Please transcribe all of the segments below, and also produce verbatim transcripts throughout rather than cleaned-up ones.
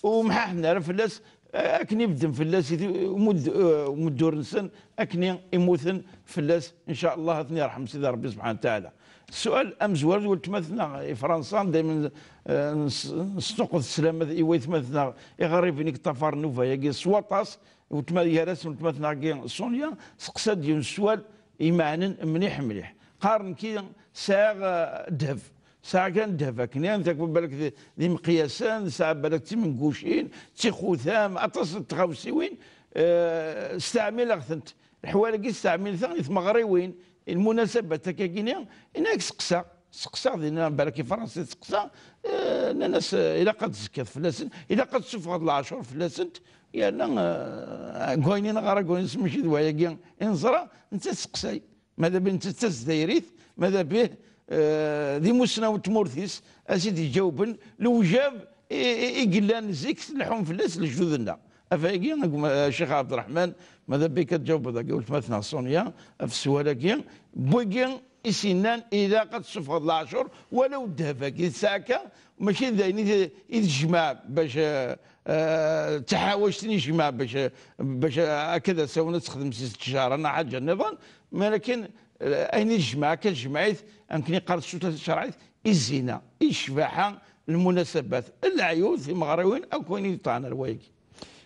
ur mḥaḥen ara fell-as, eh, akken i bedden fell-as i ti-, umud-, eh, umuddur-nsen, akken i mmuten fell-as, in ca Allah, ad ten-yerḥem Sidi Ṛebbi subḥanahu wa taɛala. Ssual amezwaru d weltma-tneɣ i Fransa, daymen, eh, nes-, nesṭuqet sslam i waytma-tneɣ iɣerriben i yeṭṭafaren nnuba-agi s waṭas, weltma, gar-asen weltma-tneɣ-agi Sonia, teqsa-d yiwen n sswal imeɛnen mliḥ mliḥ. Qqaren ki sɛiɣ, eh, ddheb. Sɛiɣ kan ddheb akken, yak balak d, d imeqyasen, sɛiɣ balak d timengucin, d tixutam, aṭas n tɣawsiwin, eh, steɛmileɣ-tent. Leḥwal-agi steɛmil-ten i tmeɣriwin, i lmunasabat akkagini, inak seqsa, seqsa dinna balak i Fransa seqsa, eh, nnan-as, eh, ilaq ad tezkiḍ fell-asen, ilaq ad tessufɣeḍ leɛcur fell-asent, yerna, eh, deg wayen i neɣra, deg wayen s-, mačči d wayagi i neẓra, netta seqsay. Mada bih netta d tazdayrit, mada bih, eh, d imusnaw n tmurt-is, a s-id-iǧawben lewjab i, i, i yellan zik, leḥḥun fell-as lejdud-nneɣ. Ɣef wayagi, a gma-, a Ccix Ɛebderreḥman, mada bih ad tǧawbeḍ dagi weltma-tneɣ Sonia, ɣef sswal-agi, n wigi i s-yennan, ilaq ad tessufɣeḍ leɛcur, walaw ddheb-agi tesɛa akka, mačči d ayen i t-, i tejmeɛ bac, eh, eh, d taḥawact i nejmeɛ bac, bac, eh, akka d asawen ad texdem si ttjara neɣ ḥaǧa nniḍen, walakin, eh, ayen i tejmeɛ akka tejmeɛ-it, amek i qqar tsuta tacerɛit, i zzina, i ccbaḥa, lmunasabat, leɛyud, timeɣriwin, akk wayen i yeṭṭɛan ar wayagi.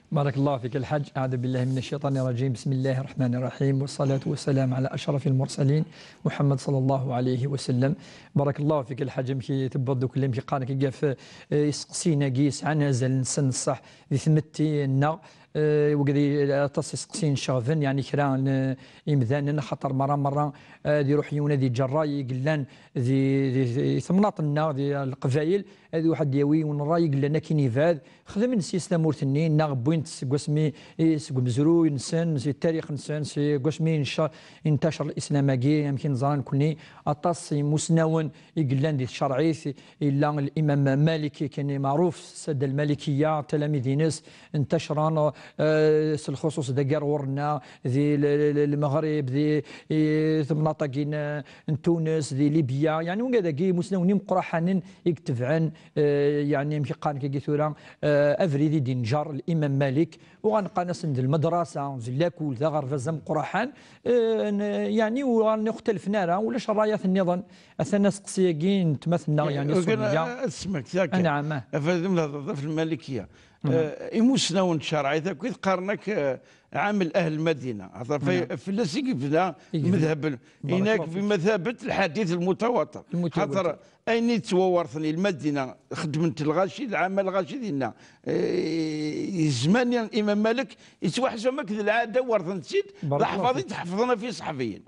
بارك الله فيك الحاج، أعوذ بالله من الشيطان الرجيم، بسم الله الرحمن الرحيم، والصلاة والسلام على أشرف المرسلين محمد صلى الله عليه وسلم. بارك الله فيك الحاج، amek i tewwiḍ deg kulli, amek i qqaren akka ɣef, eh, iseqsiyen-agi yesɛan azal-nsen ṣṣeḥ di tmetti-nneɣ, eh, wigad i aṭas iseqsiyen ceɣben, yeɛni kra n, eh, imdanen, axaṭer merra merra, eh, ad iruḥ yiwen ad iǧǧ ṛṛay i yellan di, di, di temnaḍt-nneɣ, di Leqbayel, ad iruḥ ad d-yawi yiwen ṛṛay i yellan akken ibɛed, xedmen s-yes tamurt-nni, neɣ wwin-t seg wasmi, i, seg umezruy-nsen, si tarix-nsen, seg wasmi inca-, intacer lislam-agi, amek i neẓra nekkni, aṭas n yimusnawen i yellan di tcerɛit, yella Limam Malik, kan maɛruf, Sadda Lmalikiya, talamid-ines ntacren, eh, s lxuṣuṣ dagi ar ɣur-nneɣ, di l-, l-, l-, Lmeɣrib, di, i temnaḍt-agi n, n Tunes, di Libya, yeɛni wigad-agi imusnawen imeqqraḥanen i itebɛen, eh, yeɛni amek i qqaren kagi tura, eh, abrid i d-inǧer Limam Malik, uɣalen qqaren-asen d lmedrasa, d lakul, d aɣerbaz ameqqraḥan, eh, n-, yeɛni uɣalen ixtalafen ara, ulac rrayat nniḍen. Atan aseqsi-agi n tma-tneɣ, yeɛni Sonia. Ad smaktiɣ kan. Anɛam. Afadem lehḍeḍ ɣef Lmalikiya. Eh, imusnawen n tcerɛit akk i qqaren-ak, eh, ɛamel ahl Lmadina. Xaṭer fa-, fell-as i yebna lmedheb. Inak bi mathabet lḥadit lmutawatir. Xaṭer ayen i ttwawerten i Lmadina, xedmen-t lɣaci, lɛama lɣaci dinna. Eh, i zzman n Imam Malik, yettwaḥseb akk d lɛada, werten-tt-id, d aḥfaḍ i t-ḥefḍen ɣef iṣeḥbiyen.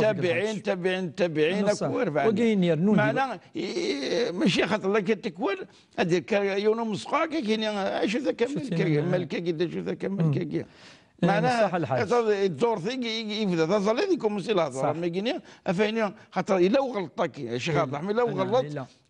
Tabiɛin, tabiɛin, tabiɛin, akk werbaɛin. Meɛna, i-, mačči xaṭer la tikwal, ad d-yekker yiwen umesqaq, ad k-yini, acu-t akka Malik-agi, d acu-t akka Malik-agi. Meɛna, ddurt i, i, i yebda d aẓalli, ad ikumensi lehdur, am wagini, ɣef wayen, xaṭer yella uɣelṭeṭ-agi, a Ccix Ɛebderreḥman, yella uɣelṭeṭ,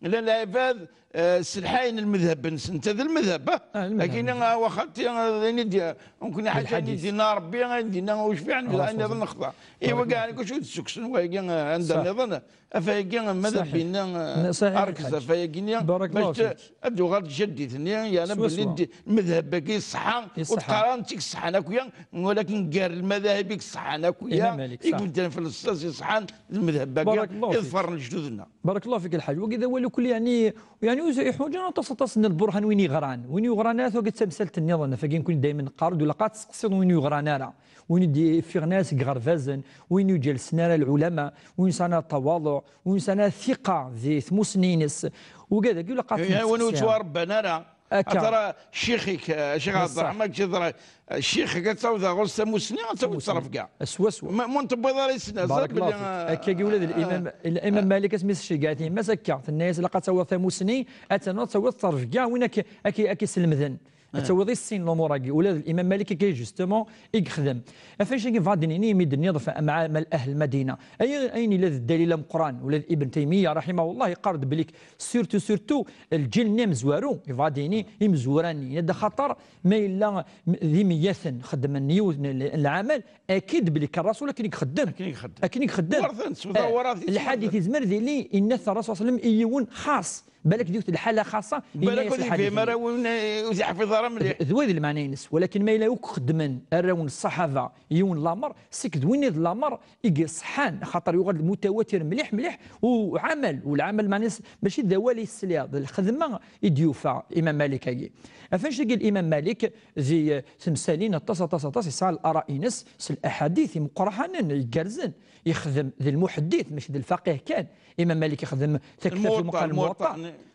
llan lɛibad, eh, sselḥayen lmedheb-nsen, netta d lmedheb, ah, agini, ah, waxati, ah, d ayen i d-, nekkni ḥaca ayen i d-yenna Rebbi, ayen d-yenna ucfiɛ, ayen nniḍen nexḍa. I wagi, ɛni acu d-ssukksen wagi, ah, anda nniḍen, ɣef wayagi, ma d abbi-nni, ah, arkez ɣef wayagi-nni, bac ad d-tuɣal tjaddit-nni, yerna belli d-, lmedheb-agi ṣṣeḥḥa, ur teqqar ara netta i iṣeḥḥan akk-ya, walakin gar lmadahib i iṣeḥḥan akk-ya, i ibeddlen f lessas iṣeḥḥan d lmedheb-agi, iḍefren lejdud-nneɣ. بارك الله فيك الحاج. Wagi d awal ukel, yeɛni, yeɛni ur iḥwaǧ ara aṭas, aṭas n lburhan win yeɣran. Win yeɣran ara, tugi d tamsalt nniḍen, ɣef wagi nekkni daymen neqqar-d, ur ilaq ad tseqsiḍ win yeɣran ara. Win i d-yeffiɣen ara seg iɣerbazen, win ur iǧellsen ara lɛulama, win yesɛan ara tawaḍuɛ, win yesɛan ara thiqa di tmussni-ines. Wigad-agi ur ilaq ad ten-tseqsiḍ. Win ur ttwarebban ara. Akka. Tara ccix-ik, eh, Ccix Ɛebderreḥman, kečč teẓra, eh, ccix-ik ad tawiḍ ɣur-s tamussni, ad tawiḍ ttrebga. Swaswa. Ma, ma ur tewwiḍ ara i snat, بارك الله فيك. Akkagi ula d Limam, Limam Malik asmi s-tceggɛet yemma-s akka, tenna-yas ilaq ad tawiḍ tamussni, ad tawiḍ ttrebga, win ak-, ak-, ak-iselmden. Ad tawiḍ i sin lumuṛ-agi, ula d Limam Malik akka justement i yexdem. Ɣef wacu-agi bɣa ad d-nini imi d-tenniḍ f-, mɛa, mɛa ahl Lmadina. Ay-, ayen yella d ddalil ameqqran, ula d Ibn Taymiya, raḥimahullah, yeqqar-d belli surtout, surtout, lǧil-nni amezwaru, yebɣa ad d-yini imezwura-nni, yenna-d axaṭer ma yella m-, d imeyyaten xeddmen yiwet n l-, n lɛamal, akid belli kan Rasul akken i ixeddem. Akken i ixeddem. Akken i ixeddem. Werten-t, eh, werten-t, lḥadit yezmer d yili, yenna-t Rasul sallam i yiwen xas. Balak d yiwet n lḥala xaṣa, balak yenna-yas ur lḥadit-nni. Ara win, eh, ur t-yeḥfiḍ ara mliḥ. D, d wayed lmeɛna-ines, walakin ma yella akk xeddmen arraw n ṣṣaḥaba yiwen lamer, seg d win d lamer i yeṣḥan, xaṭer yuɣal d mutawatir mliḥ, mliḥ, u ɛamal, u lɛamal meɛna-ines mačči d awal i tesliḍ, d lxedma i d-yufa Imam Malik-agi. Af annect-agi Imam Malik di, eh, temsalin aṭas, aṭas, aṭas, yesɛa lara'i-ines s laḥadit imeqqranen, igerrzen, yexdem d lmuḥeddit, mačči d lfaqih kan. Imam Malik ixdem taktabt Lmuwaṭṭa, imeqqran Lmuwaṭṭa.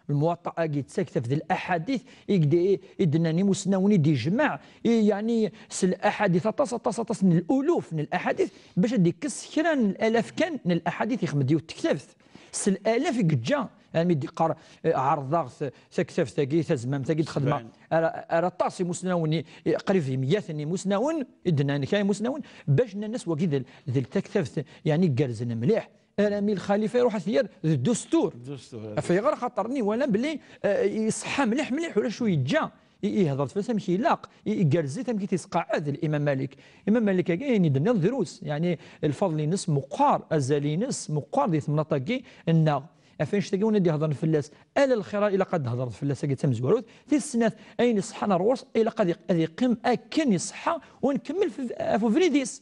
Lmuwaṭṭa-agi d taktabt d laḥadit i d-, i d-nnan imusnawen i d-ijmeɛ, i, yeɛni s laḥadit aṭas, aṭas, aṭas n luluf n laḥadit bac ad d-ikkes kra n alaf kan n laḥadit, ixdem-d yiwet tektabt. S lalaf i yeǧǧa, armi d-yeqqar, eh, ɛerḍeɣ t-, taktabt-agi, tazmamt-agi d-xedmeɣ. Sebɛin. Ar, ar aṭas imusnawen i, i qrib d imyaten imusnawen, i d-nnan kra imusnawen, bac nnan-as wagi d, d taktabt, yeɛni igerrzen mliḥ. Armi lxalifa iruḥ ad t-yerr d dustur. Dustur. Af ayɣer? Xaṭer nni wala belli, eh, iṣeḥḥa mliḥ, mliḥ, ulac ur yeǧǧa. I, ihder-d fell-as amek ilaq, i, igerrez-it amek i t-isqeɛɛed Imam Malik. Imam Malik-agi, ayen i d-tenniḍ drus, yeɛni lfeḍl-ines meqqar, azal-ines meqqar di temnaḍt-agi nneɣ. Af annect-agi win ad d-ihedren fell-as, ala lxir ilaq ad d-hedreḍ fell-as, agi d tamezwarut. Tis snat, ayen iṣeḥḥan ar ɣur-s, ilaq ad iq-, ad iqqim akken iṣeḥḥa, u nkemmel f-, ɣef ubrid-is.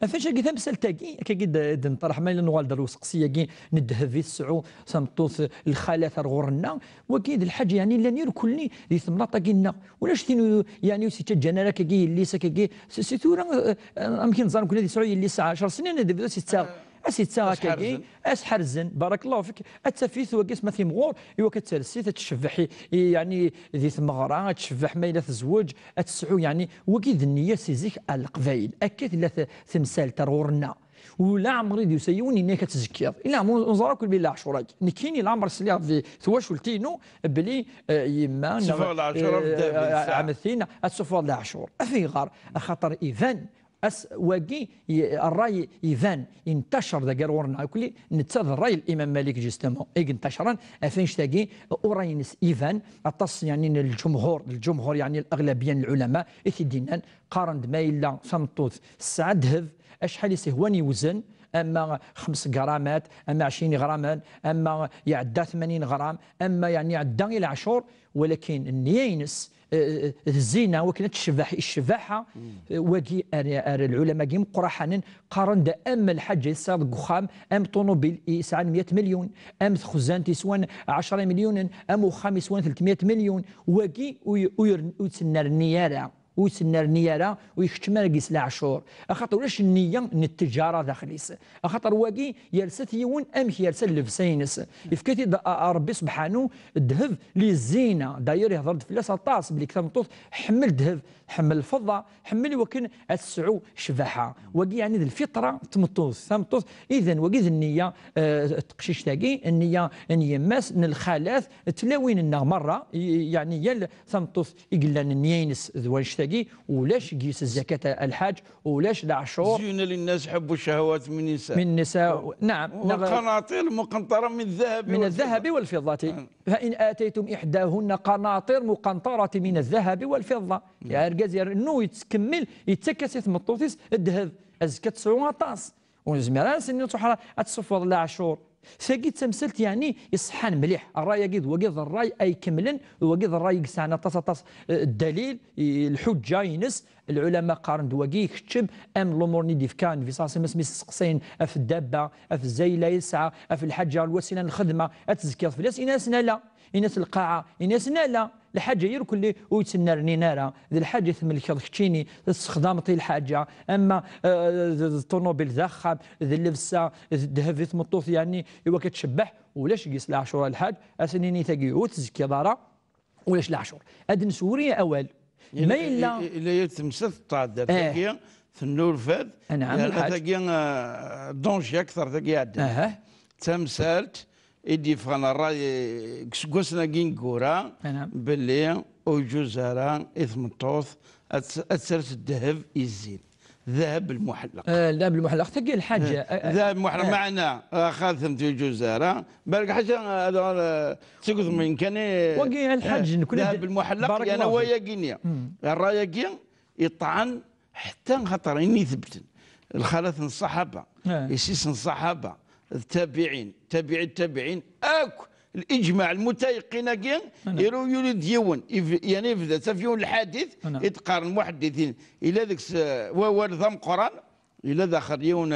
Af annect-agi tamsalt-agi, akkagi d-, d-neṭreḥ, ma yella nuɣal-d ar useqsi-agi n ddheb i tesɛu tmeṭṭut, lxalat ar ɣur-nneɣ, wagi d lḥaǧa, yeɛni, llan irkelli di temnaḍt-agi-nneɣ. Ulac tin u-, yeɛni, ur s-ittaǧǧan ara akkagi yelli-s, akkagi, s-, si tura, eh, eh, amek i neẓra nekkni ad yesɛu yelli-s ɛecṛ snin, ad yebdu s-ittaɣ, ad s-ittaɣ akkagi, ad s-ḥerzen, barakallahu fik, ad taf-it wagi s ma timɣur, i wak ad ters-it, ad tcebbeḥ i, i, yeɛni, di tmeɣra, ad tcebbeḥ ma yella tezweǧ, ad tesɛu, yeɛni, wagi d nniya si zik ar leqbayel. Akka tella t-, temsalt ar ɣur-nneɣ. U leɛmer i d-yusa yiwen yenna-ak ad tzekkiḍ. I leɛmer ur neẓra akk belli leɛcur-agi. Nekkini leɛmer sliɣ di twacult-inu belli, eh, yemma neɣ, eh, ɛemmti-nneɣ ad tessufɣeḍ leɛcur. Af ayɣer? Axaṭer iban, as, wagi, i, ṛṛay iban, intacer dagi ar ɣur-neɣ akk, netta d ṛṛay n Imam Malik, justement, i yentacren, af annect-agi, ṛṛay-ines iban, aṭas, yeɛni, n lǧumhur, lǧumhur, yeɛni, الأغلبية n lɛulama, i t-id-yennan, qqaren-d ma yella tameṭṭut tesɛa ddheb, acḥal i s-ihwan yewzen, ama xems gramat, ama ɛecrin ɣraman, ama iɛedda tmanyin ɣram, ama, yeɛni, iɛedda i leɛcur, walakin nniya-ines, eh, eh, d zzina, wakken ad tecbeḥ i ccbaḥa, eh, wagi ar, ar lɛulama-agi imeqqraḥanen qqaren-d am lḥaǧa i tesɛiḍ deg uxxam, am ṭunubil yesɛan meyya milyun, am texzant yeswan ɛecra milyunen, am uxxam yeswan tlettmeyya milyun, wagi ur y-, ur y-, ur yettnerni ara. Ur yettnerni ara, ur ikeččem ara deg-s leɛcur. Axaṭer ulac nniya n ttejara daxel-is. Axaṭer wagi yersa-t yiwen amek yersa llebsa-ines. Yefka-t-id a-, a-, Ṛebbi subḥanu, ddheb li zzina. D'ailleurs, ihder-d fell-as aṭas, belli tameṭṭut ḥemmel ddheb, ḥemmel lfeḍḍa, ḥemmel i wakken ad tesɛu ccbaḥa. Wagi yeɛni d lfitra n tmeṭṭut. Tameṭṭut, idan, wagi d nniya, eh, n teqcict-agi, nniya n yemma-s, n lxalat, tlawin-nneɣ merra, i-, yeɛni yal tameṭṭut i yellan nniya-ines d wannect-agi, ulac deg-s zzakat a lḥaǧ, ulac leɛcur. زين للناس حب الشهوات من النساء. من النساء، نعم. والقناطير المقنطرة من الذهب من الذهب والفضة. فإن آتيتم إحداهن قناطير مقنطرة من الذهب والفضة. Argaz irennu, yettkemmil, yettak-as i tmeṭṭut-is ddheb. Azekka tesɛu aṭas. Ur nezmir ara ad s-nini ad tessufɣeḍ leɛcur. Tagi d tamsalt, yeɛni, iṣeḥḥan mliḥ. Ṛṛay-agi d wagi d ṛṛay ay ikemlen, d wagi d ṛṛay i yesɛan aṭas, aṭas, eh, ddalil, i, lḥuǧǧa-ines. Lɛulama qqaren-d wagi ikeččem am lumuṛ-nni d-ifka Nnbi ṣalla Llahu ɛalayhi wa sallam asmi s-, sseqsayen ɣef ddabba, ɣef zzayla i tesɛa, ɣef lḥaǧa, ɣef lwasila n lxedma, ad tezkiḍ fell-as, ini-asen ala. Ini-as lqaɛa, ini-asen ala. Lḥaǧa irkelli ur yettnernin ara. D lḥaǧa tmelkeḍ keččini, tessexdameḍ i lḥaǧa. Ama, eh, d, d ṭunubil, d axxam, d llebsa, d ddheb i tmeṭṭut, yeɛni, i wakken ad tcebbeḥ, ulac deg-s leɛcur a lḥaǧ. Ad s-nini tagi ur tzekkiḍ ara, ulac leɛcur. Ad d-neswuri awal. Ma yella, yella, yella temsalt tɛedda, eh, tagi tennulfa-d, anɛam, yerna lḥaǧ. Tagi, eh, danger akteṛ tagi iɛeddan. Aha. Tamsalt i d-yeffɣen ṛṛay deg iseggasen-agi ineggura, anɛam, belli ur yeǧǧuz ara i tmeṭṭut ad t-, ad ters ddheb yezzin. Ddheb lmuḥelleq. Eh, ddheb lmuḥelleq, tagi lḥaǧa, eh, eh, ddheb lmuḥelleq, eh, meɛna, a xaltemt, ur yeǧǧuz ara. Balak ḥaǧa, eh, ad, eh, tgedmeḍ kan i, wagi a lḥaǧ, eh, nekkni ddheb lmuḥelleq, barakallahu fik. Wayagi-nni. Hmm. Ṛṛay-agi iṭɛen ḥetta xaṭer ayen ithebten, lxalat n ṣṣaḥaba, eh, yessi-s n ṣṣaḥaba, d tabiɛin, tabiɛi tabiɛin, akk Liǧmaɛ lmutayaqin-agi, iru yuli-d yiwen, yeb-, yani yebda-tt ɣef yiwen lḥadit, i d-qqaren muḥaddithin, ila deg-s, eh, wawal d ameqqran, ila daxel yiwen,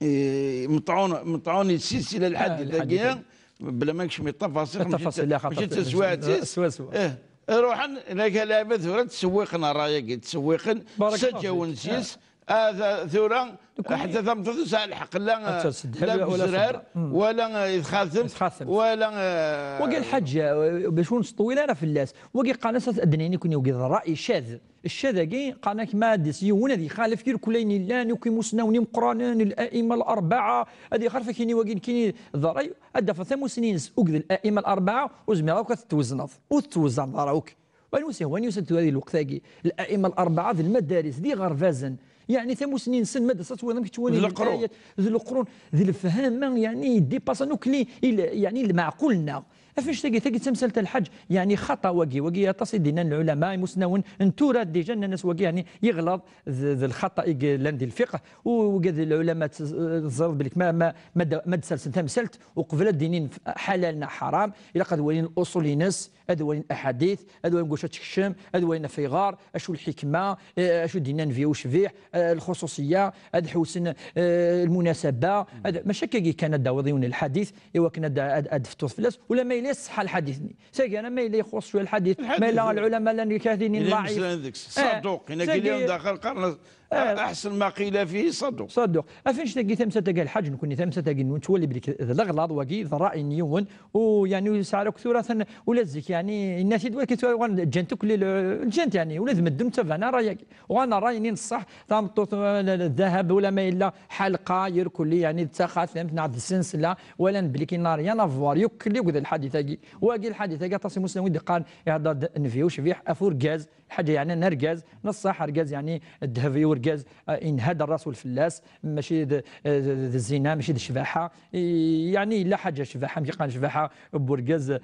eh, meṭɛun, meṭɛun i silsila lḥadit-agi, bla ma nekcem i ṭṭafaṣil, mačči d taswiɛt-is. Eh, ruḥen, laka lɛibad tura ttsewwiqen ṛṛay-agi, ttsewwiqen, ssaǧawen s-yes. Ah, ta-, tura, ḥetta tameṭṭut ur tesɛi lḥeqq, la, la deg uzrar, wala, eh, i txatemt, wala, eh, wagi lḥaǧa, eh, bac ur nettṭewwil ara fell-as. Wagi qqaren-as ad d-nini nekni, wagi d ṛṛay ccad. Ccad-agi, qqaren-ak ma ad-yas yiwen ad yexalef irkul ayen yellan, akk imusnawen imeqqranen, al-a'imma al-arba'a, ad yexalef akini wagi nekkini d ṛṛay, ad d-tafeḍ tamusni-ines, akked al-a'imma al-arba'a, ur zmireɣ akk ad tettwezneḍ. Ur tettwezneḍ ara akk. Wani usi-, wani usi-, tura di lweqt-agi, al-a'imma al-arba'a d lmadaris, d iɣerbazen. Yeɛni tamusni-nsen, ma d-, ad twaliḍ amek ttwalin d leqrun. Ayat, d leqrun, d lefhama, yeɛni, yeddipaṣan akk li, il-, yeɛni, lmeɛqul-nneɣ. Af annect-agi, tagi d tamsalt a lḥaǧ, yeɛni, xaṭa wagi, wagi aṭas i d-nnan lɛulama, imusnawen, n tura, déjà, nnan-as wagi, yeɛni, yeɣleḍ d, d lxaṭa i yellan di lfiqh, u wagi d lɛulama, tz-, teẓriḍ belli ma, ma, ma d-, ma d-sersen tamsalt, uqbel ad d-inin f-, ḥalal neɣ ḥaram, ilaq ad walin l'usul-ines, ad walin aḥadit, ad walin deg wacu ad tekcem, ad walin ɣef ayɣer, acu lḥikma, eh, acu d-yennan fi ucbiḥ, eh, lxuṣuṣiyya, ad ḥewsen, eh, lmunasaba, ad, maca akkagi kan ad d-tawiḍ yiwen lḥadit, i wakken ad, ad, ad d-teftuḍ fell-as, ula ma yella iṣeḥḥa lḥadit-nni. Tagara ma yella ixuṣ cwiya lḥadit, ma yella lɛulama llan katin-in ḍɛif. Llan deg-s. Eh, Ṣaduq, inna tagi llan daxel qqaren-as, eh, aḥsen ma qila fihi Ṣaduq. Ṣaduq. Af annect-agi tamsalt-agi a lḥaǧ, nekkni tamsalt-agi nettwali belli d leɣlaḍ wagi, d ṛṛay n yiwen, u yeɛni ur yesɛi ara akk tura atan, ula d zik yeɛni yenna-t-id, walakin tura uɣalen ǧǧan-t akk lli-, ǧǧan-t yeɛni, ula d medden ur ttabaɛen ara ṛṛay-agi. Uɣalen ṛṛay-nni n ṣṣeḥ, tameṭṭut, eh, ddheb, ula ma yella ḥalqa, irkelli, yeɛni d taxatemt neɣ d lsensla, walan belli kin n'a rien à voir, yakk lli akked lḥadit-agi. Wagi lḥadit-agi aṭas imusnawen i d-iqqaren, ihedder-d nnbi ucbiḥ ɣef urgaz, lḥaǧa yeɛni n argaz, n ṣṣeḥ argaz yeɛni ddheb i urgaz, eh, inha-d Ṛṛasul fell-as, mačči d, eh, d, d zzina, mačči d ccbaḥa, i, yeɛni yella ḥaǧa ccbaḥa, amek i qqaren ccbaḥa n urgaz, eh,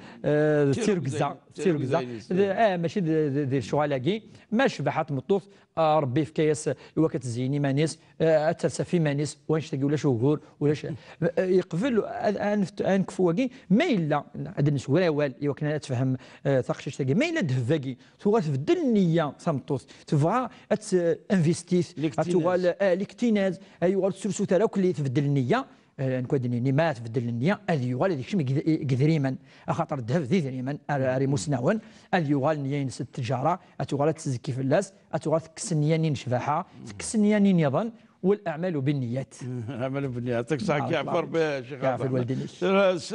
d tirgza, d tirgza, d, eh, mačči d, d, d lecɣal-agi, ma ccbaḥa n tmeṭṭut, ah, Ṛebbi yefka-yas i wakken ad tezyin iman-is, eh, ad ters ɣef iman-is, u annect-agi ulac ugur, ulac, eh, yeqbel ad, ad neft-, ad nekfu wagi, ma yella, ad d-nesger awal i wakken ad tefhem, eh, taqcict-agi, ma yella ddheb-agi, tuɣal tbeddel nniya tameṭṭut, tebɣa ad t-investit, ad tuɣal, eh, liktinaz, ad yuɣal ur tettrusu ara akk, tbeddel nniya, eh, nekk ad d-nini, ma tbeddel nniya, ad yuɣal ad yekcem deg id-, deg idrimen, axaṭer ddheb d idrimen, ar, ar imusnawen, ad yuɣal nniya-ines d ttjara, ad tuɣal ad tzekki fell-as, ad tuɣal tekkes nniya-nni n ccbaḥa, tekkes nniya-nni nniḍen, والأعمال بالنيات. الأعمال بالنيات. Yak ṣaḥ, yeɛfu Ṛebbi, Ccix Adham. Yeɛfu lwaldin-ik. Tura s-,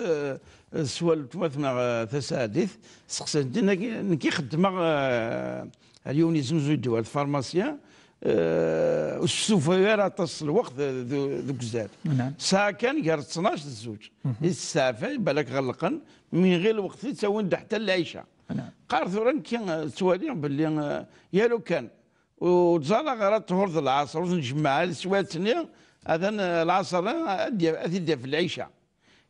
s-, swal n tmurt neɣ, eh, tasaɛdit, seqsan-d, nekk, nekk i xeddmeɣ, eh, ar yiwen yeznuzuy ddwa, d farmasyan, eh, ur stufayeɣ ara aṭas n lweqt d, d, deg uzal. Sɛa kan gar ttnac d zzuǧ. I testeɛfay, balak ɣelqen, mi ɣil lweqt i ttawin-d ḥetta lɛica. Qqar tura nekki, eh, ttwaliɣ belli, eh, yalu kan, ur ttẓalaɣ ara ṭṭhur d lɛaṣer, ur ten-jemmeɛ ara teswiɛt-nni, atan, eh, lɛaṣer-nni ad d-yaf-, ad t-id-yaf lɛica.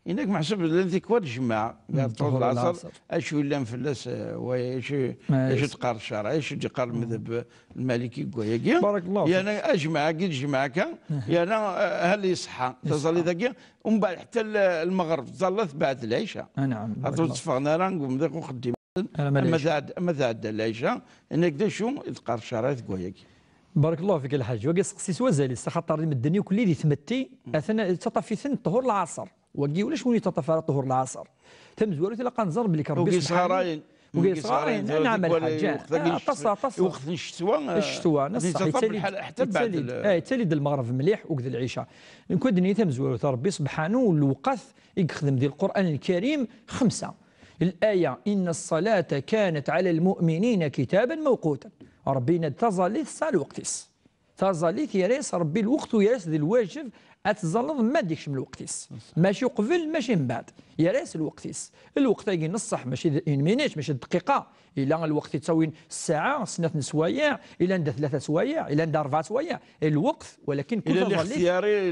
Inak meḥsub llan tikwal jemmeɛ, gar ṭṭhur d lɛaṣer, acu yellan fell-as, eh, wa, acu, acu d-qqar ccṛeɛ, acu d-iqqar lmedheb lmaliki deg wayagi. Barakallahu fik. Yerna ajemmeɛ-agi d jemmeɛ akka, yerna, eh, hal iṣeḥḥa, taẓallit-agi, umbeɛd ḥetta l-, lmeɣreb, tẓalla tebɛed lɛica. Xaṭer ur tteffɣen ara deg umḍiq uxeddim. Ama tɛedda, ama tɛedda lɛica, yenna-k d acu i d-qqar ccṛeɛ deg wayagi. Barakallahu fik a lḥaǧ. Wagi seqsi s wazal-is, axaṭer medden yakk lli di tmetti, atan ttaṭṭaf-iten ṭṭhur lɛaṣer. Wagi ulac win yettaṭṭaf ara ṭṭhur lɛaṣer. Tamezwarut ilaq ad nẓer belli Ṛebbi subḥanahu. Wagi yesɣarayen, anɛam a lḥaǧ. Aṭas, aṭas. Lweqt n ccetwa, ccetwa, neṣṣaḥ, yettali-d, eh, yettali-d lmeɣreb mliḥ akked lɛica. Nekk ad d-nini tamezwarut, Ṛebbi subḥanahu, lewqat i yexdem di Lqur'an Lkarim xemsa. Laya, إن الصلاة كانت على المؤمنين كتابا موقوتا. Ṛebbi yenna-d taẓallit tesɛa lweqt-is. Taẓallit yerra-yas Ṛebbi lweqt u yerra-yas d lwajeb ad tẓalleḍ ma d-ikcem lweqt-is. Mačči uqbel, mačči mbeɛd. Yerra-yas lweqt-is. Lweqt-agi n ṣṣeḥ, mačči d une minute, mačči d dqiqa. Ila lweqt yettawin ssaɛa, snat n swayeɛ, ila anda tlata swayeɛ, ila anda ṛebɛa swayeɛ. Lweqt, walakin kul taẓallit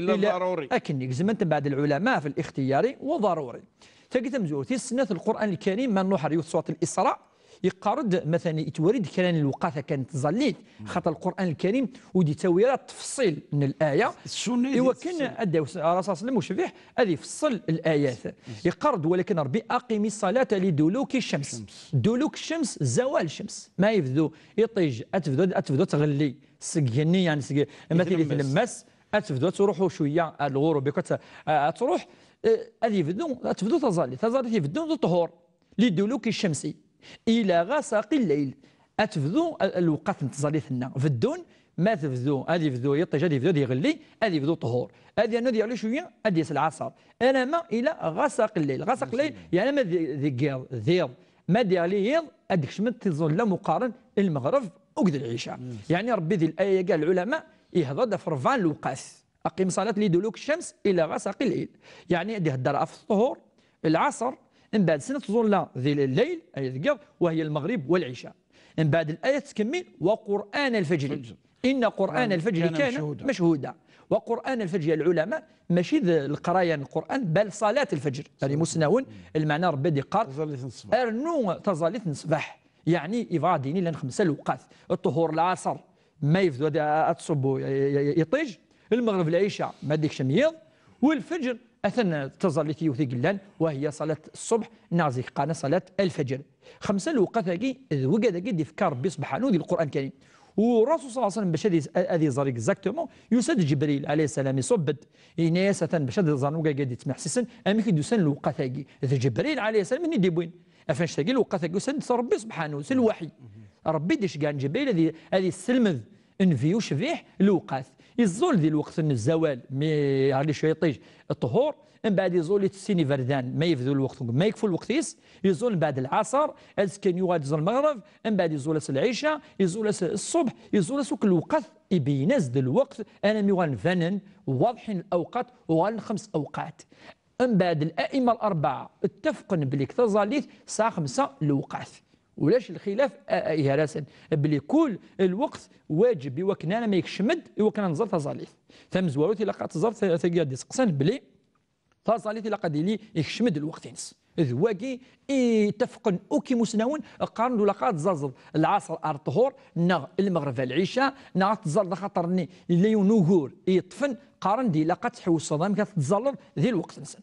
ila ḍaruri. Akken i gezmen mbeɛd lɛulama fi lixtiyari wa ḍaruri. Tagi tamezwarut, tis snat n Lqur'an Lkarim, ma nruḥ ar yiwet surat Al-Isra, Yeqqar-d, matan, yettwali-d kra n lewqat akka n tẓallit, xaṭer Lqur'an Lkarim ur d-yettawi ara ttefṣil n laya. Iwakken ad d-yawi Rasul sallam ucbiḥ ad ifṣel layat. Yeqqar-d, walakin Ṛebbi, aqimi ṣṣalata li duluki ccems. Duluk ccems, zawal ccems. Ma yebdu iṭij, ad tebdu, ad tebdu tɣelli seg igenni, yani seg, ma tili tlemmast, ad tebdu ad truḥ cwiya ar lɣurub, ad, ad truḥ, eh, ad yebdu, ad tebdu taẓallit. Taẓallit yebdu d ṭṭhur. Li duluki ccems ila ɣasaqi lleyl. Ad tebdu, eh, lewqat n tẓallit-nneɣ. Beddun, ma tebdu, ad yebdu yiṭij, ad yebdu ad iɣelli, ad yebdu ṭṭhur. Ad yernu ad yeɣli cwiya, ad d-yas lɛaṣer. Alamma ila ɣasaqi lleyl. Ɣasaqi lleyl, yani ma d, deg yiḍ, d iḍ. Ma d-yeɣli yiḍ, ad d-kecment tiẓulla meqqaren lmeɣreb akked lɛica. Yeɛni Ṛebbi di laya-agi, lɛulama, ihder-d ɣef rebɛa n lewqat. Aqim ṣṣalata li duluki ccems ila ɣasaqi lleyl. Yeɛni ad ihedder ɣef ṭṭhur, lɛaṣer, mbeɛd snat tẓulla di lleyl, ay deg yiḍ, wa hiya lmeɣrib wa lɛica. Mbeɛd laya tettkemmil, wa qur'an lfajri. Inna qur'an lfajri kana machhuda. Wa qur'an lfajri, lɛulama, mačči d leqraya n Lqur'an, bal ṣalat lfajr. Ar imusnawen, lmeɛna Ṛebbi ad iqqar, rnu taẓallit n ṣṣbeḥ. Yeɛni, yebɣa ad d-yini llan xemsa lewqat. Ṭṭhur lɛaṣer, ma yebdu ad, ad tṣubbu, y-, y-, y-, iṭij, lmeɣreb, lɛica, ma d-ikcem yiḍ, u lfeǧr, atan d taẓallit yiwet i yellan, wa hiya ṣalat ṣṣubḥ, neɣ zik qqaren ṣalat lfeǧr. Xemsa lewqat-agi, d wigad-agi d-ifka Ṛebbi subḥanu di Lqur'an Lkarim. U Rasul sallallahu alayhi wa sallam, bac ad iz-, ad iẓer exactement, yusa-d Ǧebril alayhi ssalam, iṣubb-d, yenna-yas atan bac ad iẓer wigad-agi d-ittmeḥsisen, amek i d-usan lewqat-agi. D Ǧebril alayhi ssalam i d-iwwin. Ɣef annect-agi, lewqat-agi usan-d s Ṛebbi subḥanu, s lwaḥy. Ṛebbi d-iceggan Ǧebril ad i-, ad isselmed nnbi ucbiḥ lewqat. Iẓẓul di lweqt n zzawal, mi yeɣli cwiṭij ṭṭhur, mbeɛd iẓẓul ittessin iberdan, ma yebdu lweqt, ma yekfu lweqt-is, iẓẓul mbeɛd lɛaṣer, azekka-nni yuɣal-d iẓẓul lmeɣreb, mbeɛd iẓẓul-as lɛica, iẓẓul-as ṣṣubḥ, iẓẓul-as akk lewqat, ibeyyen-as-d lweqt, armi uɣalen banen, waḍḥin lawqat, uɣalen xems awqat. Mbeɛd, la'imma l-arbaɛa ttafqen belli taẓallit tesɛa xemsa lewqat. Ulac lxilaf, a, a, gar-asen, belli kul lweqt waǧeb i wakken ara ma yekcem-d, i wakken ad nẓer taẓallit. Tamezwarut, ilaq ad tẓer ta-, tagi ad d-iseqsan belli taẓallit ilaq ad yili yekcem-d lweqt-ines. D wagi i ttafqen akk imusnawen, qqaren-d ur ilaq ad tẓalleḍ lɛaṣer ar ṭṭhur, neɣ lmeɣreb ar lɛica, neɣ ad tẓalleḍ axaṭer-nni yella yiwen ugur i yeṭṭfen, qqaren-d ilaq ad tḥewseḍ amek ad tẓalleḍ di lweqt-nsen.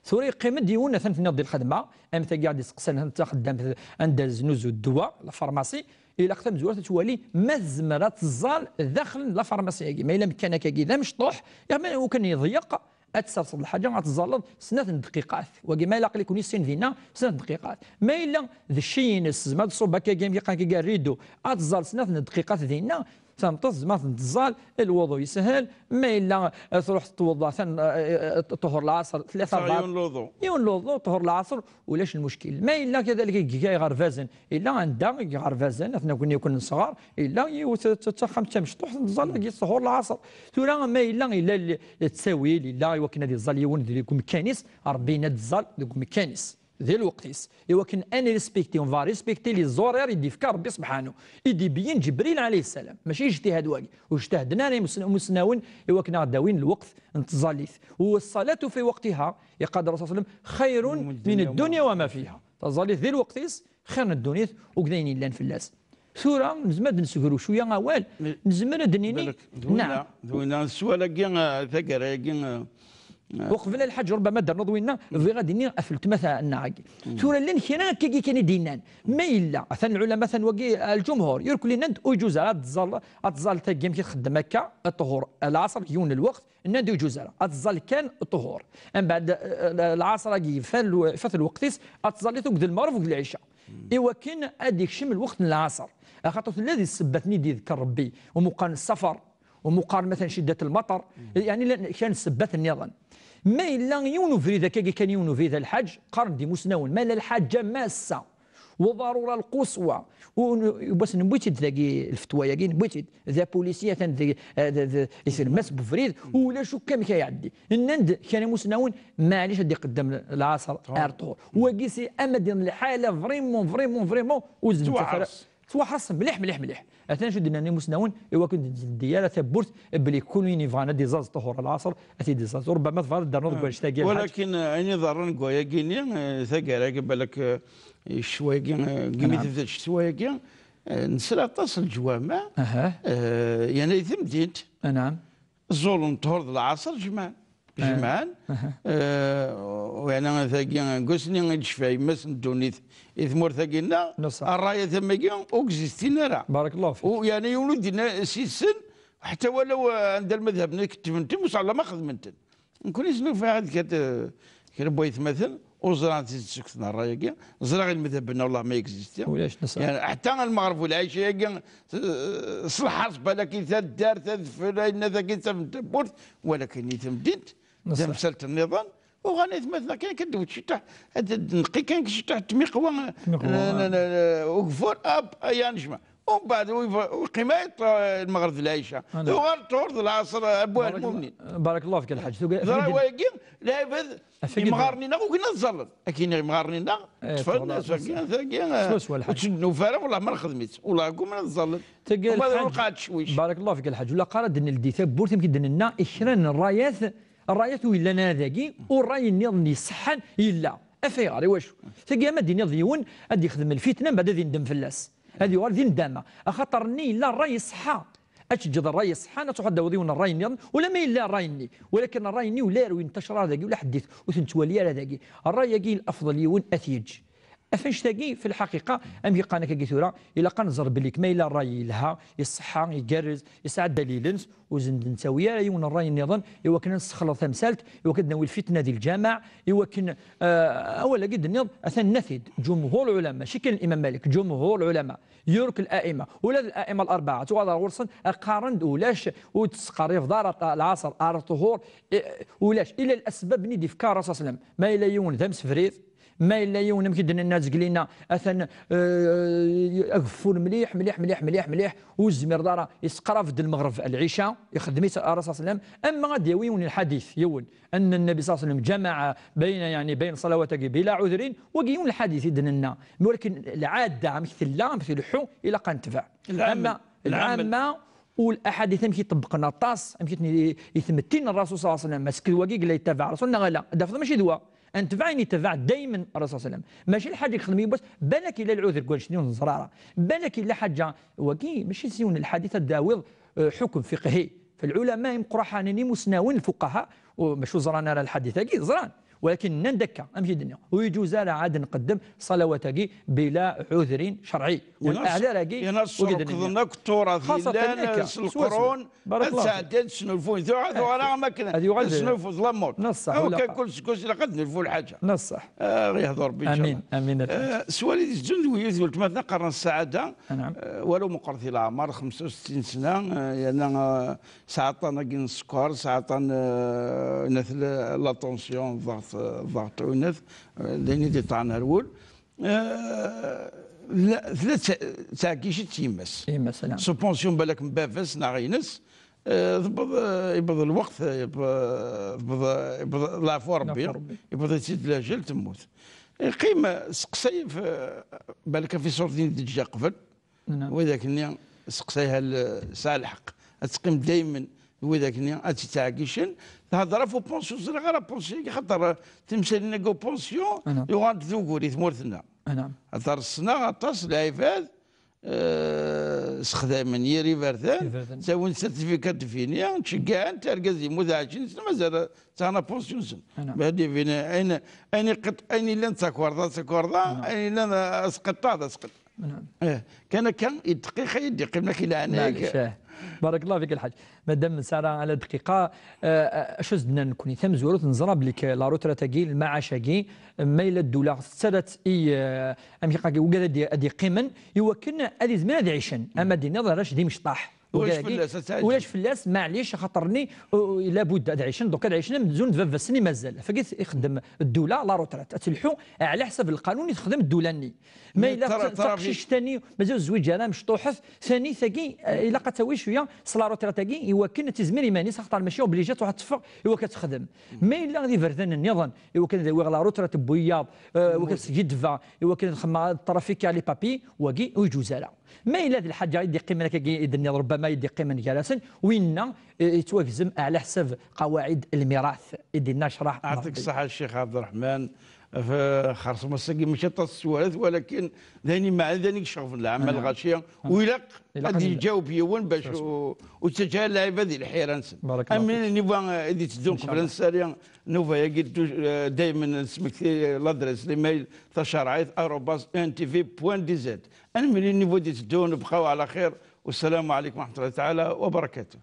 Tura yeqqim-d yiwen, atan tenniḍ di lxedma, am tagi i ɣ-d-iseqsan, atan d taxeddamt anda znuzu ddwa, la pharmacie, ilaq tamezwarut ad twali ma tezmer ad tẓall daxel n la pharmacie-agi. Ma yella amkan akkagi d amecṭuḥ, ya ma ukan yeḍyeq, ad tserseḍ lḥaǧa, ad tẓalleḍ snat n dqiqat. Wagi ma ilaq-iken i sin dinna, snat n dqiqat. Ma yella d cci-ines, tezmer ad tṣubb akkagi, am iqqan akkagi, rideau, ad tẓall snat n dqiqat dinna, tameṭṭut tezmer ad ten-tẓall, lwuḍu yeshel, ma yella, eh, truḥ tettweḍḍa, atan, eh, eh, ṭṭuhur lɛaṣer, tlata, ṛebɛa. Yiwen luḍu. Yiwen luḍu, ṭṭuhur lɛaṣer, ulac lmuckil. Ma yella kadalik i iga iɣerbazen, yella anda i iɣerbazen, atna akk-nni akk n ṣṣɣar, yella yiwet t-, t-, taxxamt tamecṭuḥt, neẓẓal deg ṭṭuhur lɛaṣer. Tura ma yella, yella l-, ttawil, yella i wakken ad iẓẓal yiwen deg umekkan-is, Ṛebbi yenna-d ẓẓal deg umekkan-is, di lweqt-is. I wakken ad nrespekti, on va respecter les horaires i d-ifka Ṛebbi subḥanu, i d-ibeyyen Ǧebril ɛalayhi ssalam. Mačči ijtihad wagi. Ur jtahden ara imus-, imusnawen i wakken ad aɣ-d-awin lweqt n tẓallit. والصلاة في وقتها, yeqqar-d Rasul sallam, خير من الدنيا وما فيها. Taẓallit di lweqt-is, xir n ddunit, akked ayen yellan fell-as. Tura, nezmer ad d-nesgru cwiya awal, nezmer ad d-nini, balak, d winna, naɛam, d winna, sswal-agi, eh, taggara-agi, eh, eh. Uqbel a Lḥaǧ, ṛubbama ad d-ternuḍ winna, bɣiɣ ad d-iniɣ ɣef weltma-nneɣ-agi. Tura llan kra akkagi kan i d-yennan. Ma yella, atan lɛulama, atan wagi, eh, lǧumhur, irkelli nnan-d ur iǧuz ara ad tẓall, ad tẓall tagi amek i txeddem akka, ṭṭuhur, lɛaṣer, deg yiwen n lweqt, nnan-d ur iǧuz ara, ad tẓall kan ṭṭuhur. Mbeɛd, eh, lɛaṣer-agi, ifat lw-, ifat lweqt-is, ad tẓallit akked lmeɣreb akked lɛica. I wakken ad ikcem lweqt n lɛaṣer. Axaṭer tella di ssebbat-nni i d-iḍekker Ṛebbi, umeqqar n ssafar, umeqqar matan ciddat lmaṭer, yeɛni llan kra n ssebbat nniḍen. Ma yella yiwen ubrid akkagi kan, yiwen ubrid a Lḥaǧ, qqaren-d imusnawen, ma yella lḥaǧa massa, وضرورة القصوى. U, u, yiwwas newwi-tt-id dagi, lfetwa-yagi, newwi-tt-id. D apolisi atan d, d, d, d, iselmas n ubrid, ulac akk amek ara iɛeddi. Nnan-d kra n imusnawen, maɛlic ad iqeddem lɛaṣer ar ṭṭuhur. Wagi si ama d lḥala, vraiment, vraiment, vraiment, ur zemmret ara. Tettwaḥrez mliḥ, mliḥ, mliḥ. Atan acu d-nnan imusnawen, i wakken ur d-tleddi ara tawwurt, belli kul win yebɣan ad d-iẓẓaẓ ṭuhur al-ɛṣr, ad t-id-iẓẓaẓ. Rubbama tebɣiḍ ad d-ternuḍ deg wannect-agi, a Lḥaǧ. Walakin, eh, ayen iḍerrun deg wayagi-nni, eh, taggara-agi, balak, eh, ccetwa-agi, eh, deg imi tebda ccetwa-agi, eh, nesla aṭas n leǧwameɛ, eh, yerna di temdint. Anɛam. Ẓẓulen ṭṭhur d lɛaṣer, jemɛen. Jemɛen. Eh, u yeɛni tagi, deg wasmi i d-tecfa yemma-s n ddunit i tmurt-agi-nneɣ, ṛṛay-a tama-agi ur existin ara. Barakallahu fik. U yeɛni yiwen ur d-yenna s-, yes-sen, ḥetta walaw, eh, anda lmadhab-nni kettben-ten, ur s-, ma xedmen-ten. Nekkni s-, nufa-d kra, kra n waytmaten, ur ẓriɣ ansi d-ssukkten ṛṛay-agi, ẓriɣ ilmedhaben-a, wallah ma existi. Ulac, neṣṣeḥ. Yeɛni, ḥetta lmeɣreb u lɛica-agi, eh, s lḥerṣ, balak i taddart, adfel, ayen tagi d tafent tawwurt, walakin i temdint, d tamsalt nniḍen, uɣal aytmaten-a kan, kan d-wet ciṭṭaḥ, ad d-neqqi kan ciṭṭaḥ n tmiqwa, tmiqwa, n, n, n, ugeffur, hop, aya nejmeɛ. Umbeɛd, wi-, wi-, qima yeṭ-, lmeɣreb d lɛica. Tuɣal ṭhur d lɛaṣer, abwal mumnin. Barakallahu fik, a Lḥaǧ. Ẓra wagi, lɛibad, imɣaren-nneɣ ugin ad ẓẓallen. Akken imɣaren-nneɣ, ṭṭfen, tagi, tagi, ur tt-nufa ara, wallah ma nexdem-itt. Wallah, ggumman ad ẓẓallen. Tagi, a Lḥaǧ, barakallahu fik, a Lḥaǧ. Ula qqar ad d-neldi tawwurt, amek i d-nenna, i kra n ṛṛayat, ṛṛayat ur yellan ara dagi, u ṛṛay nniḍen iṣeḥḥan yella. Af ayɣer, i wacu? Tagi, ama d-iniḍ d yiwen, ad d-ixdem lfitna, mbeɛd ad indem fell-as. Ad yuɣal di nndama. Axaṭer-nni yella ṛṛay iṣeḥḥa. Ad teǧǧeḍ ṛṛay iṣeḥḥan, ad truḥ ad d-tawiḍ yiwen ṛṛay nniḍen, ula ma yella ṛṛay-nni. Walakin ṛṛay-nni ula ur yenṭacer ara dagi, ula ḥedd ur t-nettwali ara dagi. Ṛṛay-agi lafḍel yiwen ad t-yeǧǧ. Af annect-agi, fi lḥaqiqa, amek i qqaren akka-agi tura, ilaq ad nẓer belli ma yella ṛṛay yelha, iṣeḥḥa, igerrez, yesɛa ddalil-ines, ur sen-d-nettawi ara yiwen n ṛṛay nniḍen, i wakken ad nessexleḍ tamsalt, i wakken ad d-nawi lfitna di lǧameɛ, i wakken, eh, awal-agi d-tenniḍ, atan nna-t-id, ǧumhur lɛulama, mačči kan Imam Malik, ǧumhur lɛulama, yurk al-a'imma, ula d al-a'imma al-arbaɛa, tuɣal ɣer ɣur-sen, qqaren-d ulac, ur d-tesqerribeḍ ara lɛaṣer ar ṭṭuhur, eh, ulac, illa lasbab-nni d-ifka Rasul sallam, ma yella yiwen d amsebrid, ma yella yiwen, amek i d-nenna zgelina, atan, eh, ageffur mliḥ, mliḥ, mliḥ, mliḥ, mliḥ, ur zmireḍ ara, yesqrab-d lmeɣreb, lɛica, ixdem-it Rasul sallam, ama ad d-yawi yiwen lḥadit, yiwen, أن النبي صلى الله عليه وسلم جمع بين، يعني، بين صلواتك بلا عذر، wagi yiwen lḥadit i d-nenna. Walakin lɛada, amek tella, amek tleḥḥu, ilaq ad netbeɛ. Lɛamma, lɛamma, u laḥadit amek i ṭebbqen aṭas, amek i ten-, i tmettin n Rasul صلى الله عليه وسلم, est-ce que d wagi i yella yettabaɛ Rasul neɣ ala? Ad d-tafeḍ mačči d wa. Ad netbeɛ ayen yettabaɛ daymen Rasul صلى الله عليه وسلم. Mačči lḥaǧa i yexdem yiwwas, balak yella lɛudur deg wannect-nni ur neẓri ara. Balak yella ḥaǧa, wagi mačči s yiwen lḥadit ad d-tawiḍ, eh, ḥukm fiqhi. Falɛulama imeqraḥanen, imusnawen, lfuqaha, u-, mačči ur ẓran ara lḥadit-agi, ẓran. Walakin nnan-d akka, amek i d-nniɣ, ur yeǧuz ara ad nqeddem ṣṣalawat-agi bila ɛudrin cerɛi. Wala aɛdar-agi, yerna ur d-nniɣ. Srekḍen akk tturat yellan s leqrun, ad sɛeddin, ad snulfun. Tuɣal, tuɣal am akken ad snulfu ẓlammuṭ. Neṣṣaḥ, aw kan kul seg wass ilaq ad nelfu lḥaǧa. Neṣṣaḥ. Ah, ɣ-yehḍu Ṛebbi, incallah. Amin, amin. Eh, s wali di zun d wiyut n weltma-tneɣ qqaren ssaɛada, eh, walaw meqqret i leɛmer, xemsa u settin sna, eh, yerna, eh, tesɛa aṭṭan-agi n sskeṛ, tesɛa aṭṭan, eh, inat la, la tension, ḍɣeṭ, ḍɣeṭ, inat, eh, d ayen i d-iṭṭɛen ar wul. Eh, la, tella tt-, ttɛeggicit yemma-s. Yemma-s, naam. Sous pension balak n baba-s neɣ ines, eh, tewweḍ, eh, yewweḍ lweqt, eh, yewweḍ, tewweḍ, yewweḍ leɛfu Ṛebbi, leɛfu Ṛebbi. Yewweḍ-itt-id lajal, temmut. Yeqqim, eh, seqsay f-, balak ɣef iṣurdiyen i d-teǧǧa qbel. Naam. Widak-nni seqsay hal sɛa lḥeqq. Ad teqqim daymen widak-nni ad tt-ittɛeggicen. Thedder ɣef upansiyu, ur ẓriɣ ara apansiyu-agi, xaṭer timsalin-agi upansiyu yuɣal-d d ugur i tmurt-nneɣ. Naam. Xaṭer ssneɣ aṭas n lɛibad, eh, sexdamen yir iberdan, ttawin certificat de fini, ttceggɛen-t, argaz yemmut ɛecrin sna, mazal ttaɣen apansiyu-nsen. Naam. Bad ibin, ayen, ayen iqeṭ-, ayen yellan d takerḍa d takerḍa, ayen yellan d asqeṭṭa d asqeṭṭa. Naam. Eh, kan akka, i dqiqa i d-iqqimen, ak i leɛnaya-k. Maɛlic, eh. Barakallahu fik, a Lḥaǧ. Madam Sara, ala dqiqa, eh, eh, acu as-d-nnan nekkni? Tamezwarut, neẓra belli k-, la retraite-agi, lmaɛac-agi, ma yella ddula tettarra-tt i, eh, amek iqagi, wigad ad d-, ad d-iqqimen, i wakken ad izmiren ad ɛicen. Ama d-iniḍ arrac d imecṭaḥ. Ulac fell-as, ad tɛeddi. Ulac fell-as, maɛlic, axaṭer-nni, u-, u-, labud ad ɛicen, donc ad ɛicen amzun d baba-sen i mazal. Fagi ixeddem ddula, la retraite. Ad telḥu ɛla ḥsab lqanun i texdem ddula-nni. Ma yella taqcict-tani, mazal ur tezwiǧ ara, mecṭuḥet, tani tagi, eh, ilaq ad tawic, cwiya s la retraite-agi i wakken ad tizmir iman-is, axaṭer mačči obligé ad truḥ ad teffeɣ i wakken ad texdem. Ma yella d iberdan nniḍen i wakken ad awiɣ la retraite n wiyaḍ, eh, i wakken ad sgedbeɣ, i wakken ad xedmeɣ, ad trafikiɣ les papiers, wagi ur yeǧuz ara. Ma yella d lḥaǧa i d-iqqimen akkagi i d-tenniḍ, rubbama i d-iqqimen gar-asen, winna, eh, yettwagzem ɛla ḥsab qawaɛid lmirat i d-inna ccreɛ. Ɛṭik ṣṣeḥḥa a Ccix Ɛebderreḥman. Xerṣum ass-agi mačči aṭas n sswalat, walakin d ayen imeɛnen, d ayen i iceɣben lɛamma lɣaci. U ilaq ad yeǧǧaweb yiwen bac ur ttaǧǧa ara lɛibad di lḥira-nsen. Am niveau i d-itteddun qbel ad nessali nnuba-agi, daymen nesmekti l'adresse l'email tacerɛit arobase E N T V point D Z. Ad nemlil niveau i d-itteddun, bqaw ɛla xir. Wassalamu ɛlaykum wa raḥmatullahi taɛala wa barakatuh.